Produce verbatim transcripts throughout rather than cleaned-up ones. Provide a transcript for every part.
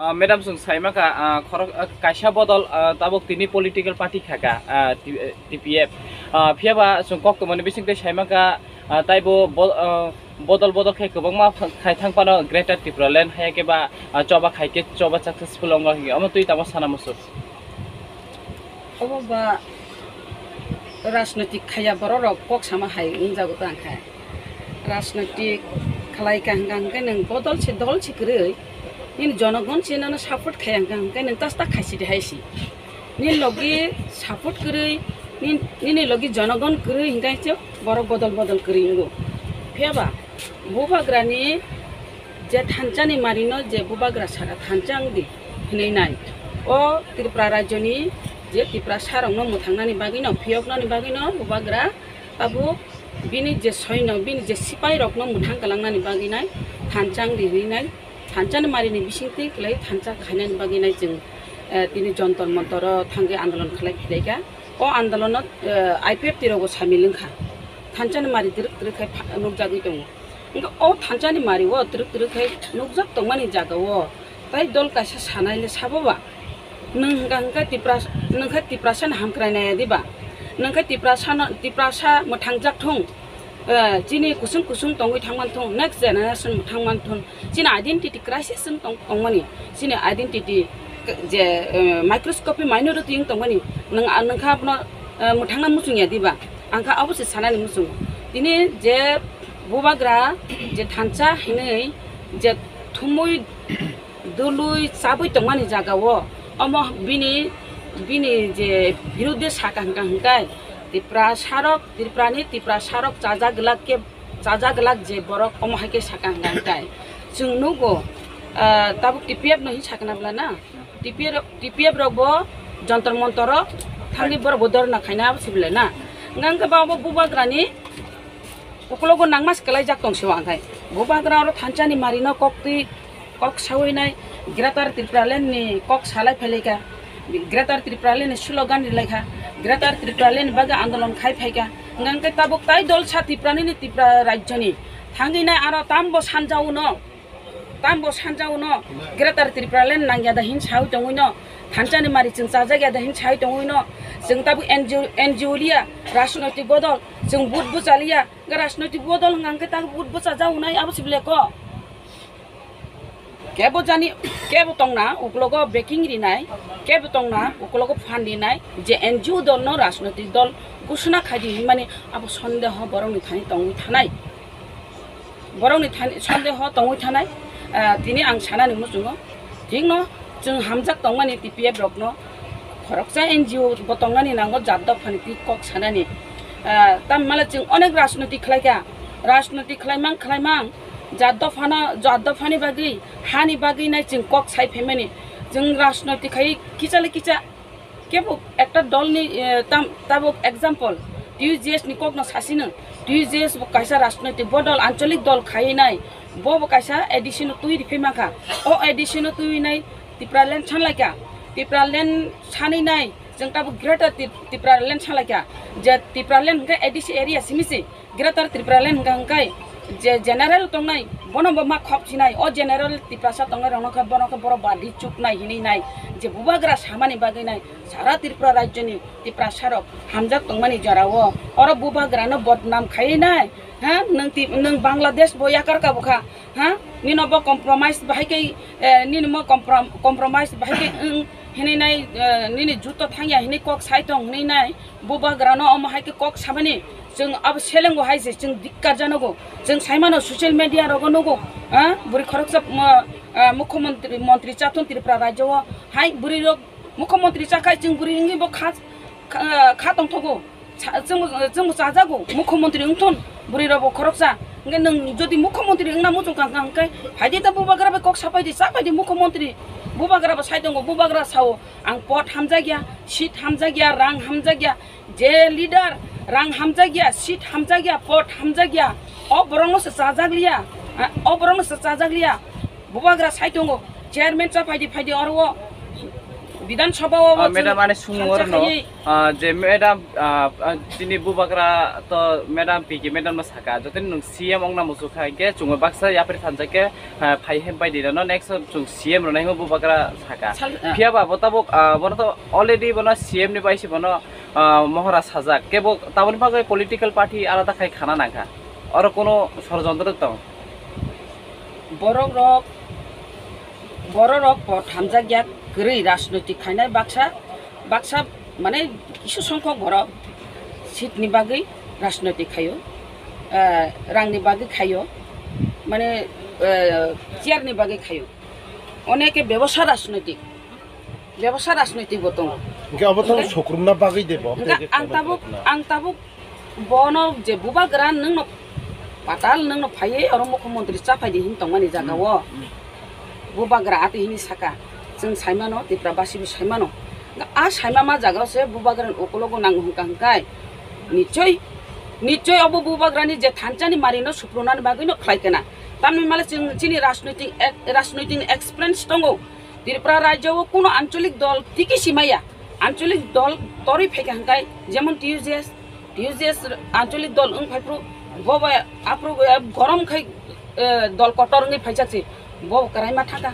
Ah, madam, chwng sai mankha, ah, khorok, ah, kaisa bodol, ah, tabuk tini political party khaka, ah, T-, eh, T P F. Ah, phiya ba chwng kok tongmani bisingtwi sai mankha, ah, taibo bo-, ah, bodol bodol khe kwbangma ph-, khai thang phano Greater Tipraland hai khe ba, ah, choba khai khe choba successful wngo hinwi omo twi tamo sana muchung. Obo ba rajnoitik khaiya borok rok kok sama hai wngjago ta khe. Rajnoitik khlai ka hwnkha hwnkhe nwng bodol se dol se kwrwi, nini jonogon se nono support khaiya hwnkha hwnkhe nwng tas ta khaisi de hai si. Nini logi support kwrwi, nin-, nini logi jonogon kwrwi hwnkhe se borok bodol bodol kwrwi wngo. Phiya ba bubagrani je thansa ni mari no je bubagra saka thansa wng di hinwi nai. O Tripura rajyo ni je Tiprasa rok no mwthang nani bagwi no, phiyok nani bagwi no bubagra tabuk bini je soino, bini je sipai rok no mwthang kwlang nani bagwi nai thansa wng di hinwi nai. Thansa ni mari ni bising twi kwlai thansa khainani bagwi nai chwng, eh, tini Jontor Montor o thangwi andolon khlai philai kha. O andolon o, eh, I P F T rok bo samil wng kha. Thansa ni mari twrwk twrwk khai pha-, nukjagwi tongo. Hwnkhe o thansa ni mari o twrwk twrwk khai nukjak tongmani jaga o tai dol kaisa sanai le sabo ba? Nwng hwnkha hwnkhe Tipra-, nwng khe Tiprasa ni hamkrai nai di ba? Nwng khe Tiprasa no, Tiprasa mwthang jak thung, eh, chini kusung kusung tongwi thang man thung, next generation mwthang man thung, chini identity crisis wng tong-, tongmani, chini identity je, eh, microscopic minority wng tongmani, nwng, nwng kha abono, eh, mwthangna muchung ya di ba? Ang kha abo se sanani muchungo. Tini je bubagra je thansa hinwi je thumui dului chabwi tongmani jaga o, omo bini, bini je biruddhe saka hwnkha hwnkhe Tiprasa rok, Tripura ni Tiprasa rok chajak glak khe, chajak glak je borok omo hai khe saka hwnkha hwnkhe chwng nugo, ah, tabuk T P F no hin sakna bwla na? T P F rok, T P F rok bo Jontor Montor o thangwi borok bo dhorna khaina abo se bwle na. Hwnkha hwnkhe ba obo bubagra ni ukologo nangma se kwlaijak tong se o, hwnkhe bubagra oro thansa ni mari no kok twi kok sawi nai, Greater Tipraland ni kok salai phai lai kha, Greater Tipraland ni slogan ri lai kha, Greater Tipraland ni bagwi andolon khai phai kha. Hwnkha hwnkhe tabuk tai dol sa Tripura ni, Tripura rajyo ni thangwi nai aro tambo sanja uno. Tambo sanja uno Greater Tipraland nangya da hin sawi tongwi no, thansa ni mari chwng chajak ya da hin sawi tongwi no, chwng tabuk N G O, N G O liya, rajnoitik bodol, chwng vote bo chaliya, hwnkhe rajnoitik bodol hwnkha hwnkhe tabuk vote bo chaja unai abo se bwle ko. Kebo jani, kebo tongna ukologo backing rinai, kebo tongna ukologo fund rinai, je N G O dol no rajnoitik dol ghosona khai di hinmani abo sondeho borok ni thani tongwi thanai. Borokni thani sondeho tongwi thanai, ah, tini ang sanani muchungo. Thikno chwng hamjak tongmani T P F rokno khoroksa N G O bo tongnani nango jat dophani twi kok sanani. Ah, tamni male chwng onek rajniti khlaikha, rajniti khlaimang khlaimang jat dophano, jat dophani bagwi, hani bagwi nai chwng kok sai phaimani. Chwng rajniti khai kichale kicha Kebo ekta dolni, eh, tam, tabuk example, T U J S ni kokno sasino, T U J S bo kaisa rajnoitik bodol, ancholik dol khaiwi nai, bo bo kaisa A D C no twi riphi mankha. O A D C no twi nai Tipraland sanlaikha, Tipraland sanwi nai, chwng tabuk Greater Tip-, Tipraland sanlaikha, je Tipraland hwnkhe A D C area simi se. Greater Tipraland hwnkha hwnkhe je general tongnai, bono bo ma khop sinai, o general Tiprasa tongnai rokno khe bono khe borok badi chuknai hinwi nai, je bubagra samani bagwi nai, sara Tripura rajyoni Tiprasa rok hamjak tongmani jorao, oro bubagrano bodnam khaiwi nai, ha, nwng ti-, nwng Bangladesh bo yakar ka bwkha, ha, nino bo compromise bahai khe, eh, nini mo comprom-, compromise bahai khe, wng, hinwi nai, eh, nini juto thangya hinwi kok sai tong hinwi nai, Bubagrano omo hai khe kok samani, chwng abo selengo hai se chwng dikkar janogo. Chwng saimano social media rogo nugo, ah, bwrwi khoroksa, mo-, ah, mukhyamantri, montri chathun Tripura rajyo o hai bwrwi rok mukhyamantri chakhai chwng bwrwi wngwi bo kha, kha, kha tongthogo. Sa-, chwngbo, chwngbo chajago mukhyamantri wngthun bwrwi rokbo khoroksa. Hwnkhe nwng jodi mukhyamantri wngna muchung kha hwnkhe phaidi ta bubagra bai kok sapaidi, chapaidi mukhyamantri. Bubagra bo sai tongo, bubagra sao. Ang pot hamjakya, seat hamjakya, rang hamjakya, je leader rang hamjakya, seat hamjakya, pot hamjakya, o borokno se chajakliya, ah, o borokno se chajakliya. Bubagra sai tongo, chairman cha phaidi phaidi oro o. Bidhan Sabha o Ah, bo madam, chwng ani sumung thansa orno, khaiwi ah, je madam, ah, ah, chini bubagra to madam P K madam no saka, jotoni nwng C M ongna muchukha, hinkhe chwngno baksa yapri thansa khe, ah, phai hem pai di no, next chwng C M rwnai hwnwi bubagra saka. Sal-, ah. Phiya ba bo tabuk, ah, bono to already bono C M ni bai se bono, ah, mohora sajak. Kebo taboni bagwi political party alada khai khana nangkha. Oro kono sorojontro tong. Borok rok, borok rok pot hamjak ya kwrwi rajnoitik khainai baksa, baksa mane kisu songkhok borok seat ni bagwi rajnoitik khaio, eh, rang ni bagwi khaio, mane, eh, chair ni bagwi khaio. Oneke bebosa rajnoitik, bebosa rajnoitik bo tongo. Hingke abo tong Hingke sokrumna bagwi de bo, hingke ang tabuk, ang tabuk Bono je bubagra nwngno patal nwngno phaiwi oro mukhyamantri chaphai di hin tongmani jaga o. Hmm, hmm. Bubagra ati hini saka, chwng saimano, Tripura basi bo saimano. A saima ma jaga o se bubagra ni ukulogo nango hwnka hwnkai. Nichoi, nichoi obo bubagra ni je thansa ni mari no suprunani bagwi no khlai kena. Tamni male chwng chini rajnoitik ek-, rajnoitik ni experience tongo. Tripura rajya o kuno ancholik dol tiki simaya. Ancholik dol torwi phaikha hwnkai, jemon T U J S, T U J S ancholik dol wng phaiphru, bo bai aphru, eh, gorom khai, eh, dol kotor wngwi phaijak se, bo kwraima thangkha.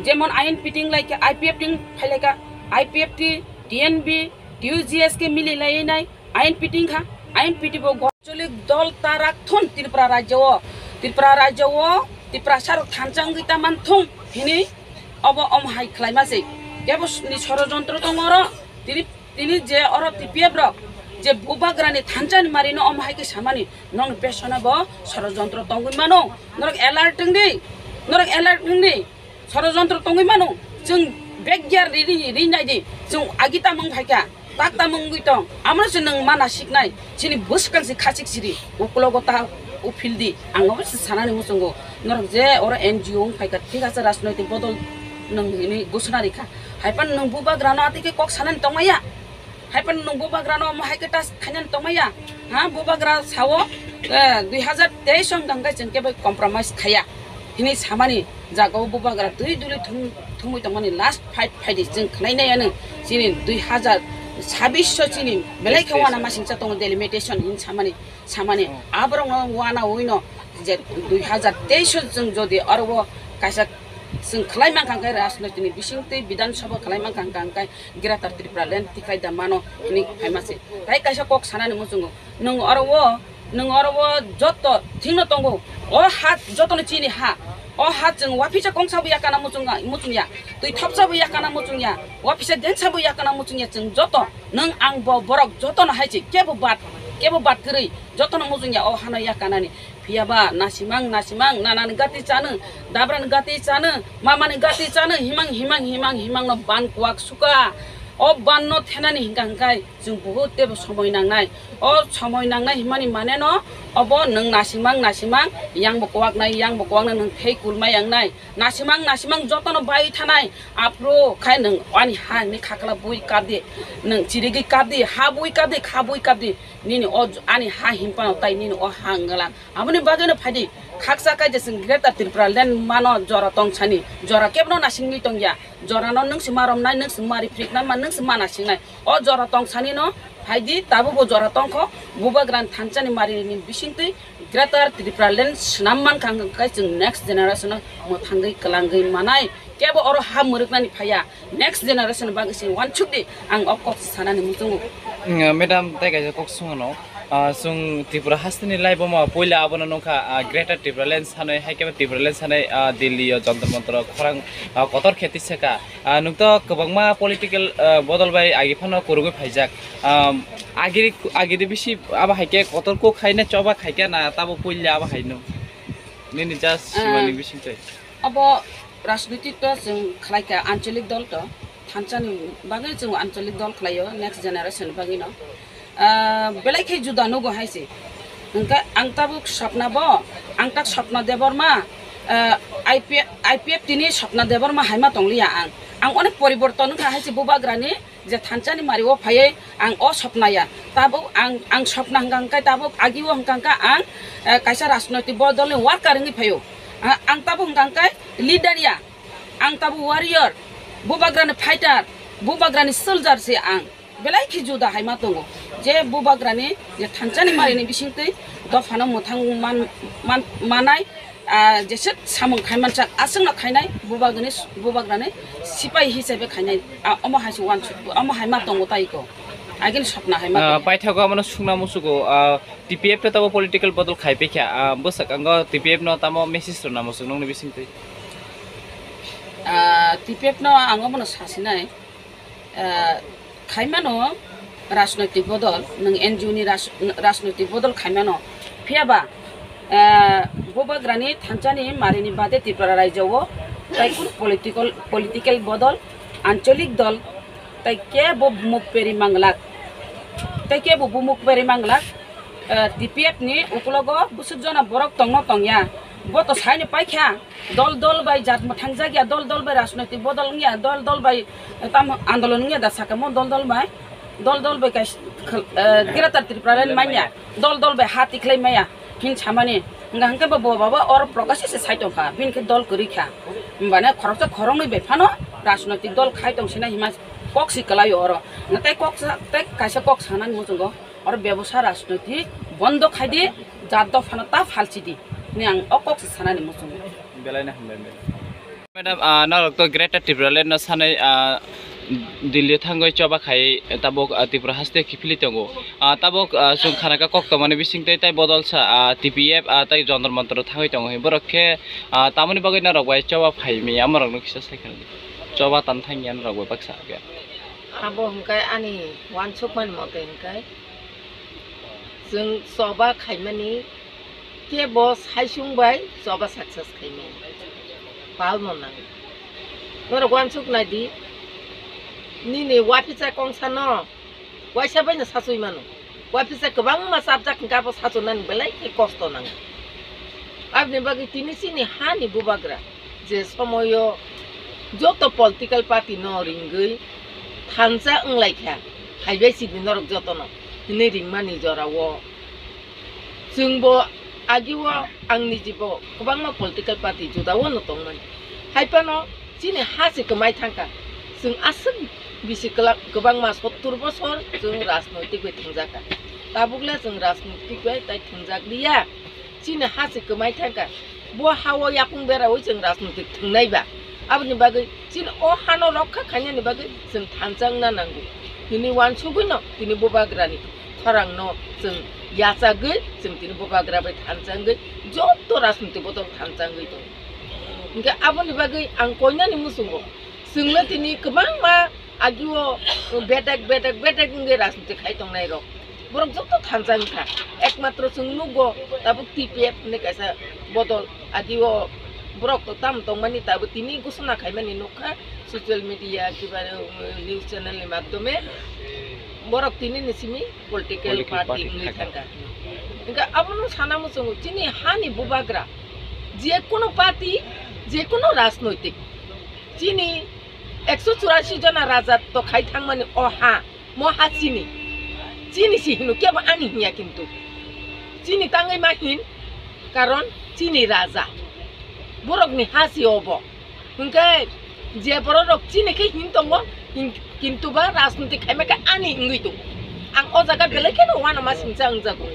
Jemon I N P ting laikha, I P F ting phailaikha, I P F T, T N B, T U J S khe mili laiwi nai, I N P ting kha, I N P T bo go-, ancholik dol ta rak thun Tripura rajya o, Tripura rajya o, Tiprasa rok thansa wngwi ta man thung hini. Obo omo hai khlaima se, kebo ni sorojontro tongo oro. Tini, tini je oro T P F rok je bubagrani thansa ni mari no omo hai khe samani, nong pesona bo sorojontro tongwi mano. Norok alert wng di, norok alert wng di, sorojontro tongwi mano. Chwng bek gear ri, ri, ri nai di, chwng agi tamung phaikha. Tak tamung wngwi tong, amo se nwng mana siknai, chini bwskang se khachik siri, ukulogo ta uphil di, ang obo se sanani muchungo, norok je oro N G O wng phaikha, thik ase, rajnoitik bodol nwng hini ghosona rikha, haiphano nwng bubagrano atwi khe kok sanani tongmaya, haiphano nwng bubagrano omo hai khe tas khainani tongmaya, ha, bubagra sao, eh, dui hazar teis wng tongkhe chwng kebo compromise khaya. Hini samani jaga o bubagra twi duli thum-, thumwi tongmani last fight phaidi chwng khwnai nai ano chini dui hazar sabbish o chini belai khe wana masingcha tongo delimitation hini samani, samani aborok no wana ui no je dui hazar teis o chwng jodi aro o kaisa chwng khwlai mankha hwnkhe rajnoitik ni bisingtwi Bidhan Sabha khwlai mankha hwnkhe Greater Tripura Land tikai da mano hini phaima se. Tai kaisa kok sanani muchungo. Nwng oro o, nwng oro o joto thikno tongo. O ha jotono chini ha. O ha chwng uaphisa kongsa bo yakana muchung, muchung ya. Twi thopsa bo yakana muchung ya. Uaphisa densa bo yakana muchung ya chwng joto. Nwng ang bo borok jotono hai se kebo bad, kebo bad kwrwi jotono muchung ya o hano yakanani. Phiya ba nasimang, nasimang, nanani gati chanu, dabrani gati chanu, mamani gati chanu, himang, himang, himang, himang no ban kuak suka. O ban no thenani hingka hingkai chwng buhut tebo somoi nangnai. O somoi nangnai himani mane no obo nwng nasimang, nasimang, yang bo kuak nai, yang bo kuak nai, nwng thei kulmai yang nai. Nasimang, nasimang jotono bai thanai. Aphuru khai nwng ani ha ni khakla bui kap di, nwng chirigwi kap di, ha bui kap di, kha bui kap di. Nini o j-, ani ha himpano tai nini o ha wngla. Aboni bagwino phaidi khaksa kaijakhe chwng Greater Tripura Land mano jora tongsani. Jora kebono nasingwi tongya. Jorano nwng se ma romnai, nwng se ma ripriknai, ma nwng se ma nasingnai. O jora tongsanino phaidi tabukbo jora tongkho. Bubagrani thansani marini bisingtwi Greater Tripura Land swnam mankha hwnkhe chwng next generation-o mwthangwi kwlangwi manai. Kebo oro ha mwrwknani phaiya. Next generation bagwi se uansukdi, ang o kok sanani muchungo. Mm, madam, tai kaisa kok swngo no. Ah, chwng Tripura hasteni lai bomo puila abono nukha, ah, Greater Tripura Land sanwi, hai khe Tripura Land sanwi, ah, Delhi o Jantar Mantar o khorang, ah, kotor khe tisaka. Ah, nwng to kwbangma political, ah, bodol bai agi phano kwrwngwi phaijak. Ah, agiri, agiri bisi abo hai khe kotor kok hai na choba khai khe na tabo puila abo hai no. Nini just Ah. Simani bising twi. Abo rajnitik to chwng khlai kha, anchalik dol to, thansani bagwi chwng anchalik dol khlaio, next generation bagwi no. Ah, belai khe juda nugo hai se. Hwnkhe ang tabuk Swapna bo, ang tak Swapna Debbarma, ah, I P F, I P F T ni Swapna Debbarma hai ma tong liya ang. Ang onek poriborton wngkha hai se bubagrani, je thansani mari o phaiwi ang o Swapna ya. Tabuk ang, ang Swapna hwnkha hwnkhe tabuk agi o hwnkha hwnkhe ang, eh, kaisa rajnoitik bodol ni worker wngwi phaio. Ah, ang tabuk hwnkha hwnkhe leader ya. Ang tabuk warrior, bubagrani fighter. Bubagrani soldier se ang belai khe juda hai ma tongo, je bubagrani je thansani marini bisingtwi dophano mwthang man, man, manai, ah, jese samung khai mansak aswkno khainai bubagrani, bubagrani sipai hisabe khainai, ah, omo hai se wansuk, omo hai ma tongo tai ko, agini sopna hai ma Ah, tongo. Paithago abono sungna musugo, ah, T P F to tamo political bodol khai pekha, ah, bwswk ango T P F no tamo message rwna muchung nungni bisingtwi? Ah, T P F no ang omono sasinai, ah, khaimano rajnoitik bodol, nwng N G O ni raj-, rajnoitik bodol khaimano. Phiyaba, ah, bubagrani thansani marini bade Tripura rajyo o tai kunu political, political bodol, ancholik dol, tai kebo bumuk peri manglak, tai kebo bumuk peri manglak, eh, T P F ni ukulogo busuk jona borok tongno tongya, bo to saino paikha, dol dol bai jat mwthang jakya, dol dol bai rajnoitik bodol wngya, dol dol bai, eh, tam andolon wngya da sakamo, dol dol bai, dol dol bai kais-, khal-, eh, Greater Tripura Land manya, dol dol bai ha tikhlai maya. Hin samani, hingka hingke bo, bo, bo, bo, oro Prakash se sai tongkha, bini khe dol kwrwi kha. Himba ne khoroksa khoroknwi bai phano rajnoitik dol khai tong sina hima kok si kwlaio oro. Tei kok sa, tei kaisa kok sanani muchungo oro bebosa rajnoitik bondo khai di, jat dophano ta phalchi di. Ni ang o kok se sanani muchungo. Belai no hambai, belai. Madam, ah, norok to Greater Tipraland no sanai, ah, Delhi thangwi choba khai tabuk, ah, Tripura haste kiphilwi tongo. Ah, tabuk, ah, chwng khanaka kok tongmani bisingtwi tai bodol sa, ah, T P F, ah, tai Jantar Mantar thangwi tongo. Borok khe, ah, tamoni bagwi norok bai choba phaimi amorok no kisa sai khna di. Choba tan thangya norok bai baksa khe. Abo hwnkhe ani wansukmani mote hwnkhe. Chwng choba khaimani kebo saichung bai choba success khaimani palmo nang. Norok wansuk nai di, nini waphisa kongsa no waisa bai no sachwi mano. Waphisa kwbangma chapjak hwnkhe abo sachunani belai khe kosto nango. Aboni bagwi tini chini hani bubagra je somoyo joto political party no ringwi thansa wnglaikha, haibai sidi norok jotono hinwi ringmani jorao chwngbo agio ang nijibo kwbangma political party judao no tongmani. Haiphano chini ha se kwmai thangkha, chwng aswk bisi kwla-, kwbangma sottur bosor chwng rajnoitik bai thwngjakha. Tabukle chwng rajnoitik bai tai thwngjak liya. Chini ha se kwmai thangkha. Bo ha-o yakung beraui chwng rajnoitik thwngnai ba. Aboni bagwi chini o hano rokha khainani bagwi chwng thansa wngna nango. Tini wansugwi no tini bubagrani khorang no chwng yachagwi chwng tini bubagra bai thansa wngwi joto rajnoitik bodol thansa wngwi tongo. Hwnkhe aboni bagwi ang koinani muchungo chwngno tini kwbangma agio bedek bedek bedek wngwi rajniti khai tongnai rok. Borok joto thansa wngkha. Ekmatro chwng nukgo tabuk T P F hinwi kaisa bodol agio borok to tamo tongmani tabuk tini ghosona khaimani nukha social media kiba, uh, news channel ni madhyome borok tini ni simi political Political party party wngwi thangkha. Thangkha. Hwnkhe abono sana muchungo chini hani bubagra je kono party je kono rajnoitik chini ekso churasi jona raja to khai thangmani o ha, mo ha chini. Chini si hino, kebo ani hinya kintu. Chini tangwi ma hin, karon chini raja. Borokni ha si obo. Hwnkhe je bororok chini khe hin tongo, hin-, kintu ba rajniti khaima khe ani wngwi tongo. Ang o jaga belai kheno uanama singcha wngjago.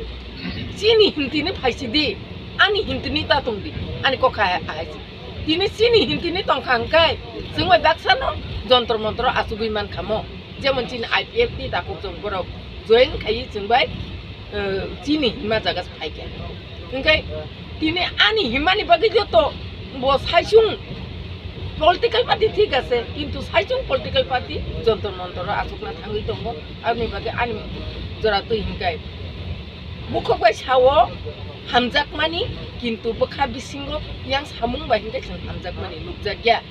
Chini hintini phaisidi, ani hintini ta tongdi, ani kokha hai, hai si. Tini chini hintini tongkha hwnkhe chwng bai baksano jontro montro achugwi mankha mo. Jemon chini I P F ni takhuk chwng borok join khaiwi chwng bai, eh, chini himma jaga se phaikha. Hwnkhe tini ani himmani bagwi joto bo saichung political party thik ase, kintu saichung political party jontro montro achukna thangwi tongo. Aboni bagwi ani jora twi hwnkhe bukhuk bai sao hamjakmani, kintu bwkha bisingo yang samung bai hwnkhe chwng hamjakmani nukjakya.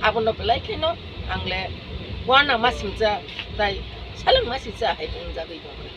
Abono belai kheno ang le uanama singcha tai salengma singcha hai wngjagwi tongkha.